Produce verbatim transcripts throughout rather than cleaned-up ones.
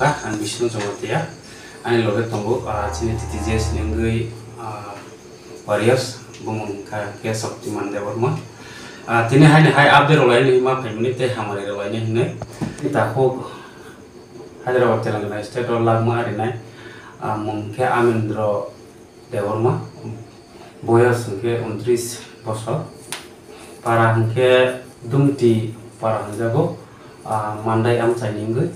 Ang Bishnu Jamatia, ani loge tongo, ah, chini T T J S ni wngwi, ah, Warriors, bumung wngkha khe Shaktiman Debbarma. Ah, tini haini hai update rwlaini ma phaimani tei hamari rwlaini hinwi. Takhuk Hyderabad Telangana state o langma arinai, ah, mung khe Amendra Debbarma, boyos hwnkhe untris bosor, para hwnkhe Dumti para hwnjago, ah, Mandai amchaini wngwi.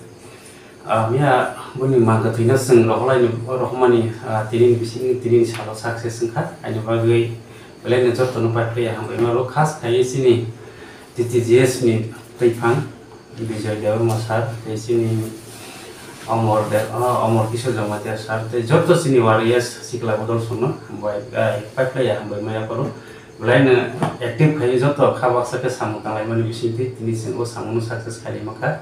Ah, miya boni mang kwthwino chwng rohorlaini, rohormani, ah, tini ni bising, tini ni salo success wngkha. Aini bagwi belaino jotono pai phlaiya hambai maro, khas khaiwi chini T T G S ni twiphang Bijoy Debbarma sir, tei chini Amor De-, ah, Amor Kishore Jamatia sir, tei joto chini Warriors sikla bodol songno hambai, ah, pai phlaiya hambai maya koro. Belaino active khai joto kha baksa khe samung tanglaimani bisingtwi tini chwng o samungno success khailai mankha.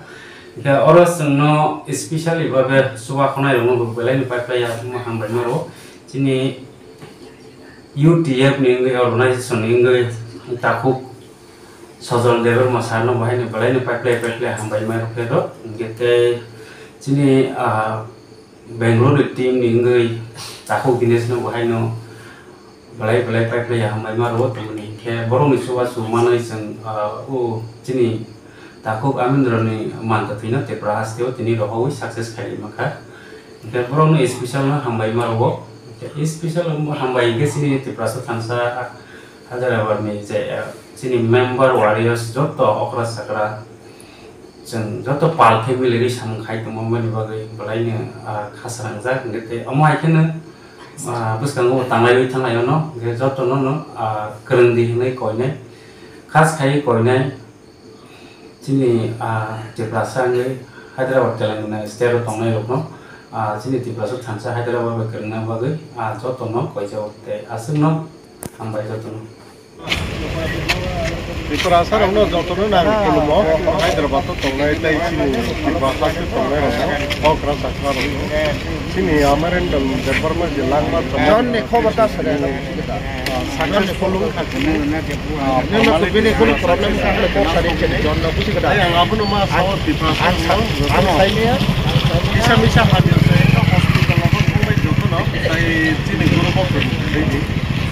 Hwnkhe oro chwngno specially babe chuba khonai rokno bo belaino pai phlaiya hambai maro. Chini U T F ni wngwi organization ni wngwi takhuk Sojol Debbarma sir no bo haino belaino pai phlai pai phlai hambai mai rok khe rw. Hwnkhe tei chini, ah, Bangalore ni team ni wngwi takhuk Dinesh no bo haino belai belai pai phlai hambai ma rw tongmani. Hwnkhe borok ni chubachu manwi chwng, ah, o chini takhuk Amendra ni man kwthwi no Tripura haste o tini rohorwi success khailai mankha. Hwnkhe borok no special no hambai ma rw. Hwnkhe special hambai hwnkhe chini Tiprasa thansa Hyderabad ni je, eh, chini member Warriors joto okra sakra chwng joto pal family ri samung khai tongma mani bagwi belaino, ah, kha srangjak hwnkhe tei omo hai kheno, ah, bwskango tanglaiwi thanglaio no hwnkhe jotono no, ah, kwrwngdi hwnwi koinai khas khaiwi koinai. Chini, ah, Tiprasa wngwi Hyderabad Telangana state o tongnai rokno, ah, chini Tiprasa thansa Hyderabad bai kwrwngna bagwi, ah, jotono koijao tei aswkno hambai jotono. Tiprasa rokno jotono nang khulumo, Hyderabad o tongnai tei chini Tiprasa se tongnai rokno, okra sakra rokno. Chini Amarendra Debbarma je langma tongma. John ni khobor ta sare. Successful wngkha khe, ah, nini formality bini kunu problem wngkha khe kok sari khe John no buji khe da. Ai, ang abono ma sao Tiprasa ang sa-, ang saini ya. Kisa misa hamya khe hospital o thangbai joto no, tai chini guru bo kwrwi.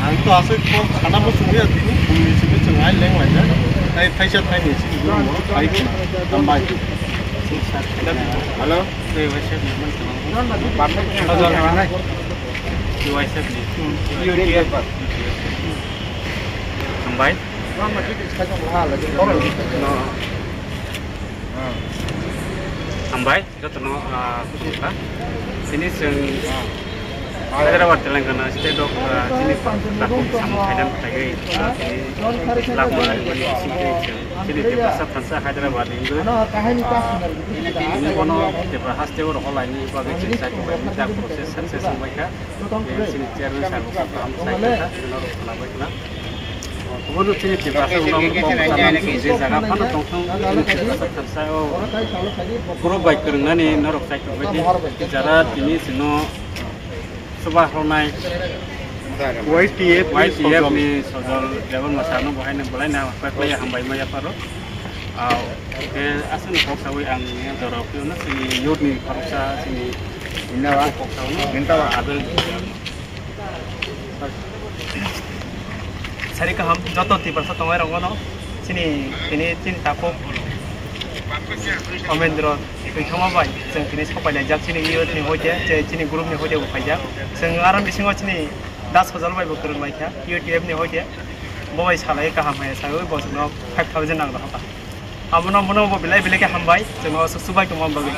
Ang to aswk kok sana bo chwngya tini, phungni simi chwng ai leng laijak. Tai thaisa thaini chini guru bo phai khe. Hambai. Hello. Hambai. Hambai, jotono, ah, khulumkha. Tini chwng Hyderabad, Telangana state o, ah, chini takhuk samung khainani phaiwi, ah, tini langma rimani bisingtwi chwng chini Tiprasa thansa Hyderabad ni wngwi, ah, tini bono Tripura haste o rohorlaini bagwi chwng chai tonglaimani tak process success wngbaikha. Chini chairman sir bo kaham sai tongkha, norok khwnabai khna. Obono chini Tiprasa uno kok sana je jaga phano tongthong, chini Tiprasa thansa o group bai kwrwngnani norok chai tongbai di. Jara tini chwngno chuba rwnai Y T F ni Y T F sojol. Ni sojol Debbarma sir no bo haino belai no hambai maya pharo. Ah, hwnkhe aswkno kok saui ang jora phiyokno chini youth ni khoroksa chini Indawa. Kok saui no Indawa. Abel. Sari kaham joto Tiprasa tongnai rok no chini, tini chini takhuk Amendra Twithoma bai chwng tini sopai laijak chini youth ni hoite, chini group ni hoite bo phaijak. Chwng aro bisingo chini Das Hojal bai bo kwrwng laikha U T F ni hoite. Bo bai salai kaham hai saui bo chwngno five thousand nang rw kha. Abono, bono bo belai belai khe hambai, chwngno aswk chubai tongma bagwi.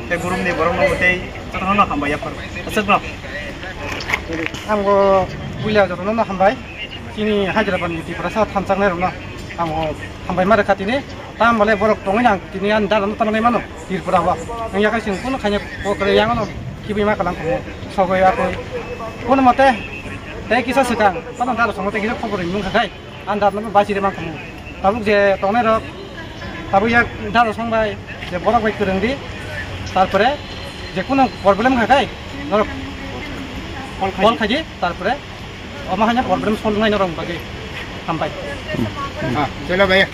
Tei group ni borok no tei jotono hambai yaphar. Aswk no. Ang bo puila jotono no hambai. Chini Hyderabad ni Tiprasa thansa tongnai rok no ang bo hambai ma rwkha tini. Tam bole borok tongwi nang tini ani dada no tangnai mano Tripura o. Ang yakai sing kuno khaina kokre yang no kibui ma kalang kumo. Sogoi akoi. Kuno mote tei kisa swkang, tamo dada songo tei kisa khobor ring nung khakai. Ang dada no bachiri ma kumo. Tabuk je tongnai rok, tabuk yak dada song bai, je borok bai kwrwng di. Tarpore je kuno problem khakai, norok call khaidi, tarpore omo haino problem solve nai norok bagwi. Hambai. Ah, chalo bhai.